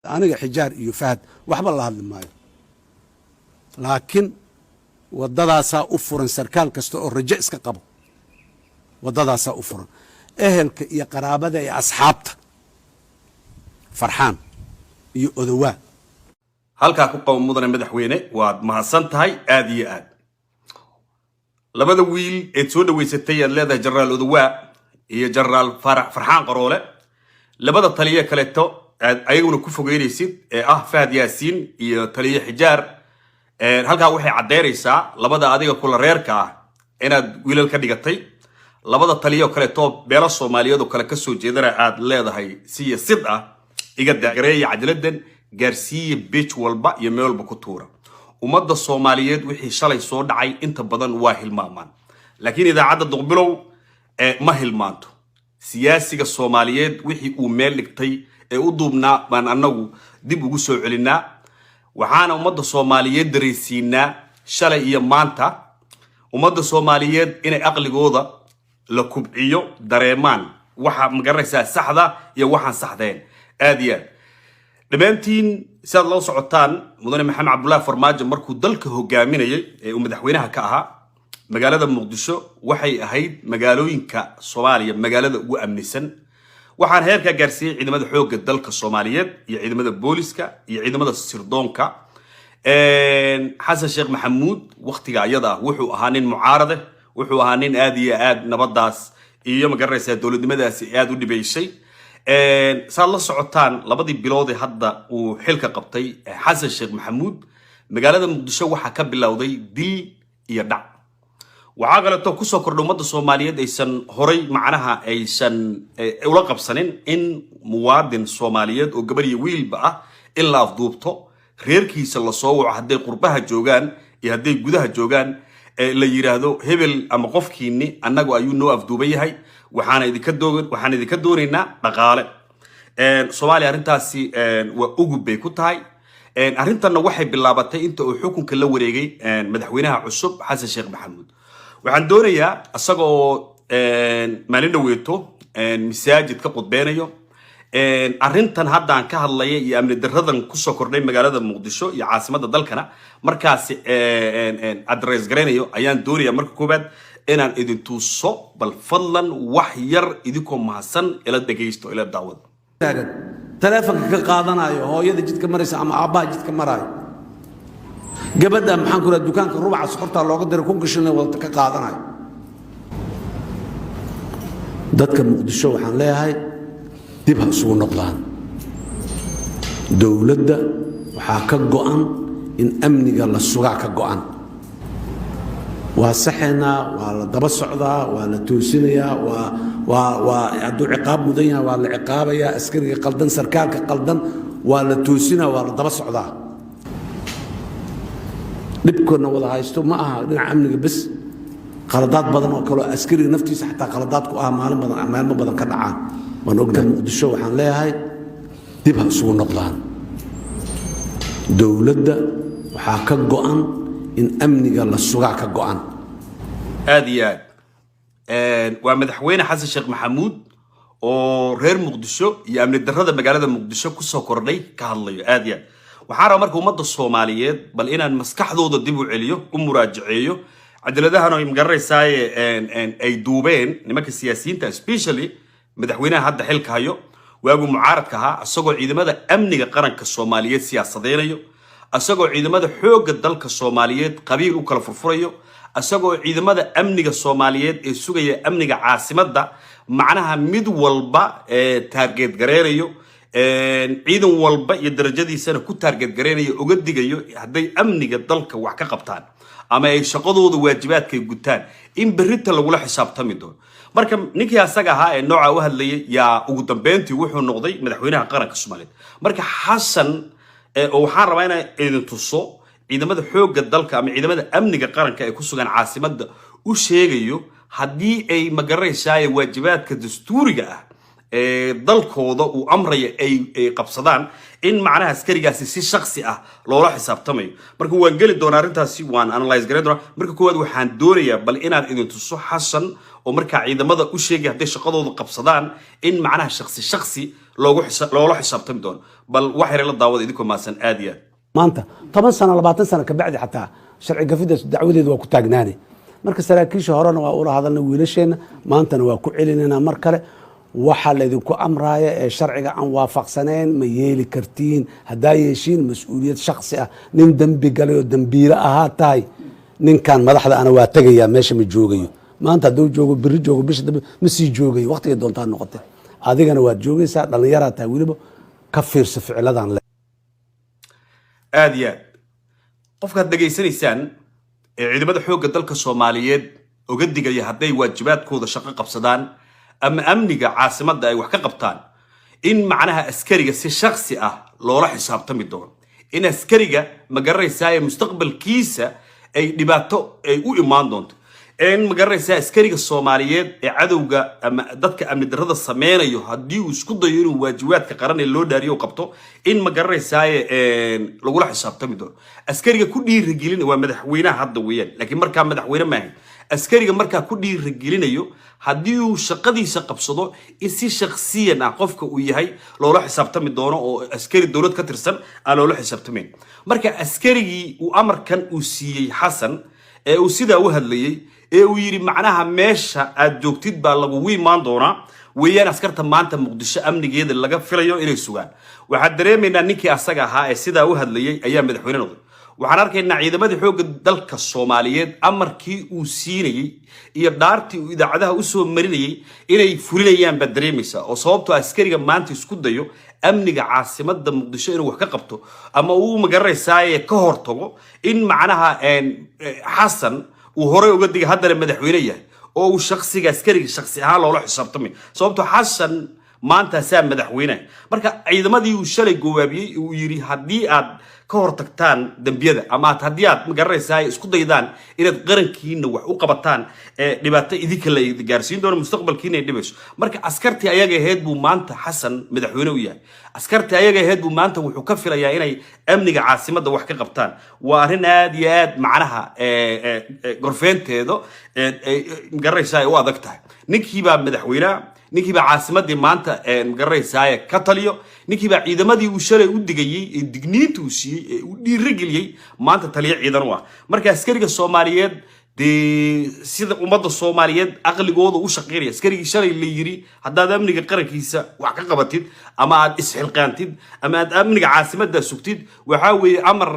Aniga Xijaar iyo Fahad waxba la hadli maayo, laakiin waddadaasaa u furan sarkaal kasta oo rajo iska qabo. Waddadaasaa u furan ehelka iyo qaraabada iyo asxaabta Farxaan iyo Odowaa. Halkaa ku qabo, mudane madaxweyne, waad mahadsan tahay aad iyo aad. Labada wiil eed soo dhaweysatay aad leedahay, Jenaraal Odowaa iyo Jenaraal Farxaan Qaroole, labada taliye kaleeto aad ayaguna ku fogeynaysid ee ah Fahad Yaasiin iyo taliye Xijaar, halkaa waxay caddeynaysaa labada adiga kula reerka ah inaad wiilal ka dhigatay. Labada taliyo kaleeto beelo Soomaaliyeed oo kale kasoo jeedana aad leedahay siya sid ah. Iga gareeya cadaladan, gaarsiiya beej walba iyo meel walba ku tuura. Ummadda Soomaaliyeed wixii shalay soo dhacay inta badan waa hilmaamaan, laakiin idaacadda Duqbilow ma hilmaanto. Siyaasiga Soomaaliyeed wixii uu meel dhigtay ee u duubnaa baan annagu dib ugu soo celinaa, waxaana ummadda Soomaaliyeed dareysiinaa shalay iyo maanta ummadda Soomaaliyeed inay aqligooda la kubciyo, dareemaan waxa magaranaysaa saxda iyo waxaan saxdeen. Aad iyo aad dhammaantiin sidaad loo socotaan, mudane Maxamed Cabdullaahi Farmaajo markuu dalka hogaaminayay ee uu madaxweynaha ka ahaa, magaalada Muqdisho waxay ahayd magaalooyinka Soomaaliya magaalada ugu amnisan. Waxaan heerkaa gaarsiiyey ciidamada xoogga dalka Soomaaliyeed iyo ciidamada booliska iyo ciidamada sirdoonka. Xasan Sheekh Maxamuud waktiga ayada ah wuxuu ahaa nin mucaarade, wuxuu ahaa nin aad iyo aad nabadaas iyo magaranaysaa dowladnimadaasi aad u dhibaysay. Saad la socotaan, labadii bilood ee hadda uu xilka qabtay Xasan Sheekh Maxamuud, magaalada Muqdisho waxaa ka bilowday dil iyo dhac. Waxaa kaleeto kusoo kordhay ummadda Soomaaliyeed aysan horay macnaha aysan ula qabsanin in muwaadin Soomaaliyeed oo gabar iyo wiilba ah in la afduubto, reerkiisa lasoo waco hadday qurbaha joogaan iyo hadday gudaha joogaan, la yiraahdo hebel ama qofkiini annagu ayuu noo afduuban yahay, waxaan idinka doonaynaa dhaqaale. Soomaaliya arrintaasi waa ugub bay ku tahay. Arrintanna waxay bilaabatay inta uu xukunka la wareegay madaxweynaha cusub Xasan Sheekh Maxamuud. Waxaan doonayaa isagoo maalin dhaweeto masaajid ka qudbeynayo arrintan haddaan ka hadlaya iyo amni daradan kusoo kordhay magaalada Muqdisho iyo caasimadda dalkana markaasi address garaynayo ayaan doonaya. Marka koowaad inaan idin tuuso, bal fadlan wax yar idinkoo mahadsan ila dhegaysto, ila daawada. Taagan taleefonka ka qaadanayo hooyada jidka maraysa ama aabbaha jidka maraayo, gabadha maxaan ku raha dukaanka rubaca sokortaa looga diray 1000-ka shilin wadata ka qaadanayo. Dadka Muqdisho waxaan leeyahay, dib ha isugu noqdaan. Dowladda waxaa ka go'an in amniga la sugaa ka go'an. Waa saxaynaa, waa la daba socdaa, waa la toosinayaa, waa hadduu ciqaab mudan yahay waa la ciqaabayaa. Askariga qaldan, sarkaalka qaldan waa la toosinaa, waa la daba socdaa. Dhibkoodna wada haysto ma aha dhinaca amniga bes, qaladaad badan oo kaleo askariga naftiisa xataa qaladaad ku ah maalin badan, maalmo badan ka dhacaa waan ognahay. Muqdisho waxaan leeyahay, dib ha isugu noqdaan. Dowladda waxaa ka go'an in amniga la sugaa ka go'an. Aad iyo aad waa madaxweyne Xasan Sheekh Maxamuud oo reer Muqdisho iyo amni darrada magaalada Muqdisho kusoo kordhay ka hadlayo. Aad iyo aad waxaan rabaa marka ummadda Soomaaliyeed bal inaan maskaxdooda dib u celiyo, u muraajaceeyo cajaladahan ay magaranaysaay ay duubeen nimanka siyaasiyiinta, especially madaxweynaha hadda xilka hayo waaguu mucaaradka ahaa, isagoo ciidamada amniga qaranka Soomaaliyeed siyaasadeynayo, isagoo ciidamada xoogga dalka Soomaaliyeed qabiil u kala furfurayo, isagoo ciidamada amniga Soomaaliyeed ee sugaya amniga caasimadda macnaha mid walba target gareynayo, ciidan walba iyo darajadiisana ku target gareynayo, uga digayo hadday amniga dalka wax ka qabtaan ama ay shaqadooda waajibaadka ay gutaan in berrita lagula xisaabtami doono. Marka ninkii asaga ahaa ee nooca u hadlayay yaa ugu dambeyntii wuxuu noqday madaxweynaha qaranka Soomaaliyeed. Marka Xasan oo waxaan rabaa inaan idin tuso ciidamada xoogga dalka ama ciidamada amniga qaranka ee ku sugan caasimadda u sheegayo haddii ay magaranaysaay waajibaadka dastuuriga ah ee dalkooda uu amraya ay qabsadaan in macnaha askarigaasi si shaksi ah loola xisaabtamayo. Marka waan geli doonaa arrintaasi, waan analyse garan doonaa. Marka koowaad waxaan doonayaa bal inaan idin tuso Xasan oo markaa ciidamada u sheegay hadday shaqadooda qabsadaan in macnaha shaksi shaksi Loola xisaabtami doono. Bal wax yar la daawada idinkoo mahadsan aad iyo aad. Maanta 10 sano, 20 sano kabacdi, xataa sharci gafidaas dacwadeedu waa ku taagnaanay. Marka saraakiisha horena waa ula hadalnay wiilasheenna, maantana waa ku celinaynaa mar kale: waxa laydinku amraaya ee sharciga aan waafaqsanayn ma yeeli kartiin. Haddaa yeeshiin, mas-uuliyad shaksi ah, nin dembi galay oo dembiile ahaa tahay. Ninkan madaxda ana waa tegayaa, meesha ma joogayo. Maanta hadduu joogo, beri joogo, bisha dambe ma sii joogayo, waqtigay doontaa noqotay. Adigana waad joogaysaa, dhallinyaraa tahay, weliba ka fiirso ficiladan. Aad iyo aad. Qofkaad dhegaysanaysaan ee ciidamada xoogga dalka Soomaaliyeed oga digaya hadday waajibaadkooda shaqo qabsadaan ama amniga caasimadda ay wax ka qabtaan, in macnaha askariga si shaksi ah loola xisaabtami doono, in askariga, ma garanaysaa, mustaqbalkiisa ay dhibaato ay u imaan doonto, in, ma garanaysaa, askariga Soomaaliyeed ee cadowga ama dadka amni darrada sameynayo haddii uu isku dayo inuu waajibaadka qaran ee loo dhaariyo u qabto, in, ma garanaysaaye, lagula xisaabtami doono. Askariga ku dhiirigelin waa madaxweynaha hadda weeyaan, laakiin markaa madaxweyne maahayn. Askariga markaa ku dhiirigelinayo haddii uu shaqadiisa qabsado in si shaksiyan ah qofka uu yahay loola xisaabtami doono, oo askari dowlad ka tirsan aan loola xisaabtamayn. Marka askarigii uu amarkan uu siiyey Xasan ee uu sidaa u hadlayey ee uu yidhi macnaha meesha aad joogtid baa lagugu imaan doonaa weeyaan askarta maanta Muqdisho amnigeeda laga filayo inay sugaan. Waxaad dareemaynaa ninkii asaga ahaa ee sidaa u hadlayey ayaa madaxweyne noqday. Waxaan arkaynaa ciidamadii xoogga dalka Soomaaliyeed amarkii uu siinayey iyo dhaartii uu idaacadaha usoo marinayey inay fulinayaan baad dareemaysaa, oo sababtoo askariga maanta isku dayo amniga caasimadda Muqdisho inuu wax ka qabto ama uu, magaranaysaay, ka hortago, in macnaha Xasan uu horey uga digay, haddana madaxweyne yahay, oo uu shaksiga askariga shaksi ahaan loola xisaabtamay, sababtoo Xasan maanta saa madaxweyne. Marka ciidamadii uu shalay goowaabiyey, uu yidhi haddii aad ka hortagtaan dembiyada ama aad haddii aad, magaranaysaa, isku daydaan inaad qarankiina wax u qabataan, ee dhibaato idinka la gaarsiin doono, mustaqbalkiina ay dhibayso. Marka askartii ayaga ahayd buu maanta Xasan madaxweyne u yahay. Askartii ayaga ahayd buu maanta wuxuu ka filayaa inay amniga caasimadda wax ka qabtaan. Waa arrin aad iyo aad macnaha gorfeenteedo, magaranaysaa, ay u adag tahay. Ninkiibaa madaxweynaha, ninkiibaa caasimadii maanta, magaranaysaa, ka taliyo, ninkiibaa ciidamadii uu shalay u digayey ee digniinta uu siiyey ee uu dhiirigeliyey maanta taliyo ciidan u ah. Marka askariga Soomaaliyeed dee sida ummadda Soomaaliyeed aqligooda u shaqeynaya, askarigii shalay la yiri haddaad amniga qarankiisa wax ka qabatid ama aad isxilqaantid ama aad amniga caasimadda sugtid, waxaa weeye amar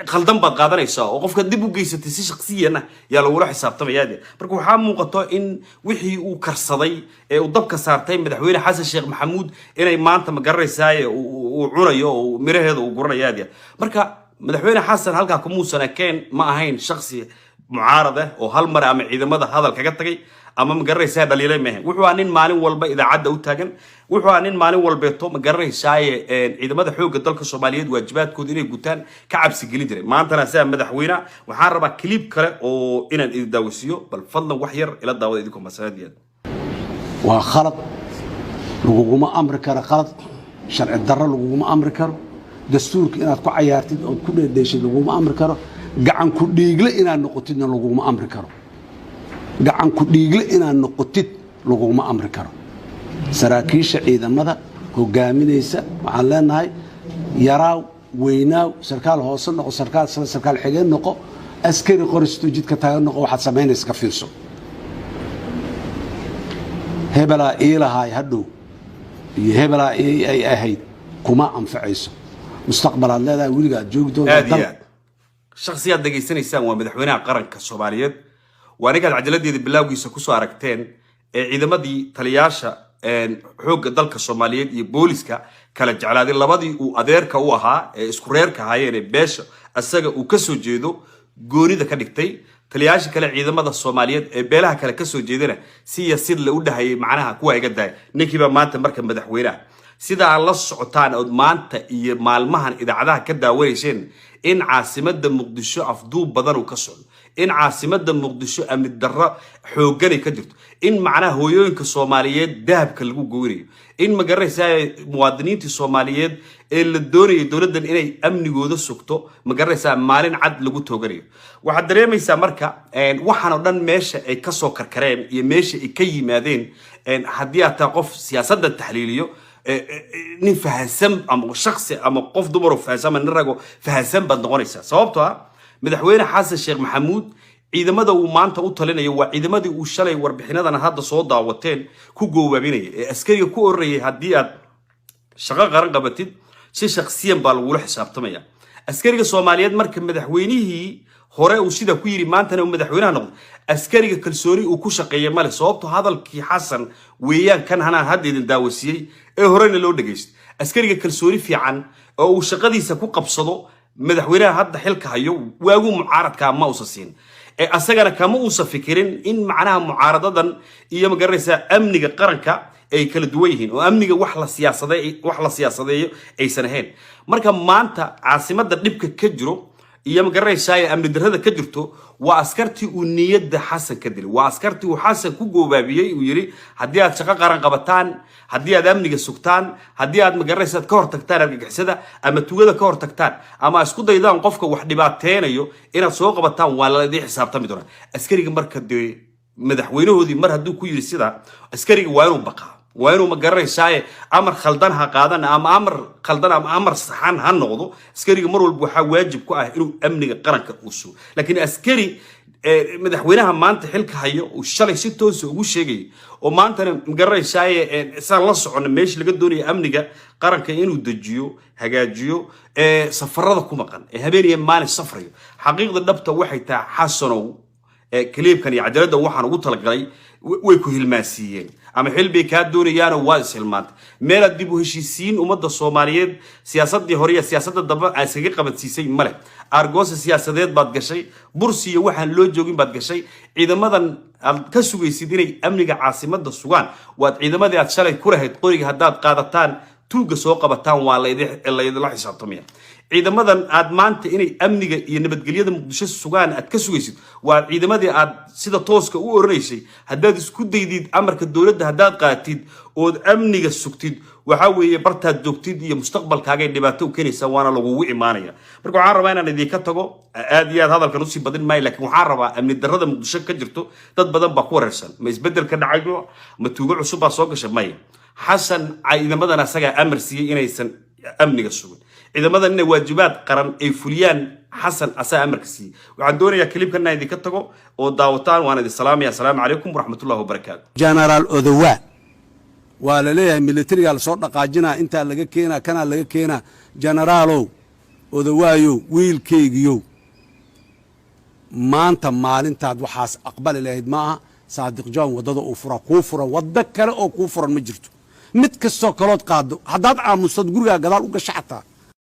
khaldan baad qaadanaysaa oo qofka dib u geysatay si shaksiyan ah yaa lagula xisaabtamaya de. Marka waxaa muuqato in wixii uu karsaday ee uu dabka saartay madaxweyne Xasan Sheekh Maxamuud inay maanta, ma garanaysaaye, uu cunayo oo miraheeda uu guranayo aad. Marka madaxweyne Xasan halkaa kumuusan ekeen. Ma ahayn shaksi mucaarad ah oo hal mar ama ciidamada hadal kaga tagay ama, ma garanaysaa, dhaliilay maahan. Wuxuu ahaa nin maalin walba idaacadda u taagan. Wuxuu ahaa nin maalin walbeeto, ma garanaysaaye, ciidamada xoogga dalka Soomaaliyeed waajibaadkooda inay gutaan ka cabsi gelin jiray. Maantana sidaa madaxweyne. Waxaan rabaa clip kale oo inaan idin daawasiiyo. Bal fadlan wax yar ila daawada idinkoo masanadiyaad. Waa khalad, laguguma amri karo khalad. Sharci darro laguguma amri karo. Dastuurka inaad ku cayaartid ood ku dheedheeshid laguma amri karo. Gacan ku dhiigle inaad noqotidna laguguma amri karo. Gacan ku dhiigle inaad noqotid laguguma amri karo. Saraakiisha ciidamada hogaaminaysa waxaan leenahay: yaraaw, weynaaw, sarkaal hoose noqo, sarkaal sare, sarkaal xigeen noqo, askari qoristo jidka taagan noqo, waxaad samaynaysa ka fiirso. Hebelaa ii lahaay hadhow iyo hebelaa ay ahayd kuma anfacayso. Mustaqbalaad leedahay, weliga aad joogi doontaa. Aad iyo aad. Shaksiyaad dhegaysanaysaan waa madaxweynaha qaranka Soomaaliyeed. Waa ninkaad cajaladeeda bilaawgiisa kusoo aragteen ee ciidamadii taliyaasha xoogga dalka Soomaaliyeed iyo booliska kala jeclaaday, labadii uu adeerka u ahaa ee isku reerka ahaayeen ee beesha asaga uu kasoo jeedo goonida ka dhigtay, taliyaasha kale ciidamada Soomaaliyeed ee beelaha kale kasoo jeedana si ya sid la u dhahayay macnaha kuwa iga daaya. Ninkiibaa maanta marka madaxweynaha. Sida aad la socotaan ood maanta iyo maalmahan idaacadaha ka daawanayseen, in caasimada Muqdisho afduub badan uu ka socdo, in caasimada Muqdisho amni darro xoogganay ka jirto, in macnaha hooyooyinka Soomaaliyeed dahabka lagu goynayo, in, ma garanaysaa, muwaadiniintii Soomaaliyeed ee la doonayay dowladdan inay amnigooda sugto, ma garanaysaa, maalin cad lagu tooganayo. Waxaad dareemaysaa marka waxaan oo dhan meesha ay kasoo karkareen iyo meesha ay ka yimaadeen. Haddii aad tahay qof siyaasadda taxliiliyo. nin fahansan ama shaksi ama qof dumar oo fahansan ama nin rago fahansan baad noqonaysaa. Sababtoo ah Madaxweyne Xasan Sheekh Maxamuud ciidamada uu maanta u talinayo waa ciidamadii uu shalay warbixinadan hadda soo daawateen ku goobaabinaya ee askariga ku orayay, "Haddii aad shaqo qaran qabatid, si shaksiyan baa lagula xisaabtamaya." Askariga Soomaaliyeed marka madaxweynihii hore uu sida ku yidhi, maantana uu madaxweynaha noqdo, askariga kalsooni uu ku shaqeeya male, sababto hadalkii Xasan weeyaan kan hanaan hadda idin daawasiiyey ee horena loo dhegaystay. Askariga kalsooni fiican oo uu shaqadiisa ku qabsado madaxweynaha hadda xilka hayo waaguu mucaaradkaa ma usa siin, ee asagana kama uusa fikirin in macnaha mucaaradadan iyo, magaranaysaa, amniga qaranka ay kala duwan yihiin oo amniga wax la siyaasadeeyo aysan ahayn. Marka maanta caasimadda dhibka ka jiro iyo, magaranaysaa, amni darrada ka jirto waa askartii uu niyadda Xasan ka dilay, waa askartii uu Xasan ku goobaabiyey, uu yidhi, "Haddii aad shaqo qaran qabataan, haddii aad amniga sugtaan, haddii aad, magaranaysa, aad ka hortagtaan argagixisada ama tugada ka hortagtaan ama isku daydaan qofka wax dhibaateynayo inaad soo qabataan, waa la idiin xisaabtami doonaa." Askariga marka dee madaxweynahoodii mar hadduu ku yidhi sidaa, askariga waa inuu baqaa, waa inuu, magaranaysaaye, amar khaldan ha qaadan ama amar khaldan ama amar saxan ha noqdo, askariga mar walba waxaa waajib ku ah inuu amniga qaranka uu sugo. Laakiin askari madaxweynaha maanta xilka hayo uu shalay si toosa ugu sheegayay oo maantana, magaranaysaay, saan la socono meesha laga doonayo amniga qaranka inuu dejiyo, hagaajiyo, safarada ku maqan ee habeen iyo maalin safrayo. Xaqiiqda dhabta waxay tahay, Xasanow, clipkan iyo cajaladda waxaan ugu talagalay way ku hilmaansiiyeen ama xil bay kaa doonayaanoo waa is hilmaantay. Meelaad dib u heshiisiin ummadda Soomaaliyeed siyaasaddii hore iyo siyaasadda dambe aad iskaga qabadsiisay male. Aargoosa siyaasadeed baad gashay, bursi iyo waxaan loo joogin baad gashay. Ciidamadan aad ka sugaysid inay amniga caasimadda sugaan waad ciidamadii aad shalay ku lahayd, "Qoriga haddaad qaadataan, tuugga soo qabataan, waa laydinla xisaabtamaya." Ciidamadan aad maanta inay amniga iyo nabadgelyada Muqdisho sugaan aad ka sugaysid waa ciidamadii aad sida tooska u oranaysay, "Haddaad isku daydid amarka dowladda, haddaad qaatid ood amniga sugtid, waxaa weeye bartaad joogtid iyo mustaqbalkaagay dhibaato u keenaysaa, waana lagugu imaanaya." Marka waxaan rabaa inaan idinka tago, aad iyo aad hadalkan usii badin maayo, laakiin waxaan rabaa amni darrada Muqdisho ka jirto dad badan baa ku wareersan. Ma isbeddel ka dhacayo? Ma tuugo cusub baa soo gashay? Maya. Xasan ciidamadan asagaa amar siiyey inaysan amniga sugin. Ciidamadan inay waajibaad qaran ay fuliyaan Xasan asaa amarka siiyey. Waxaan doonayaa clipkan inaan idinka tago oo daawataan. Waan idin salaamaya. Asalaamu calaykum waraxmatullahi wabarakaatu. Genaraal Odowaa waa la leeyahay, militarigaa lasoo dhaqaajinaa, intaa laga keenaa, kanaa laga keenaa. Genaraalow Odowaayow, wiilkaygiyow, maanta maalintaad waxaas aqbali lahayd ma aha. Saadiq John waddada uu fura kuu furan, waddo kale oo kuu furan ma jirto. Mid kastoo kalood qaado, haddaad aamusad gurigaa gadaal u gasho xataa.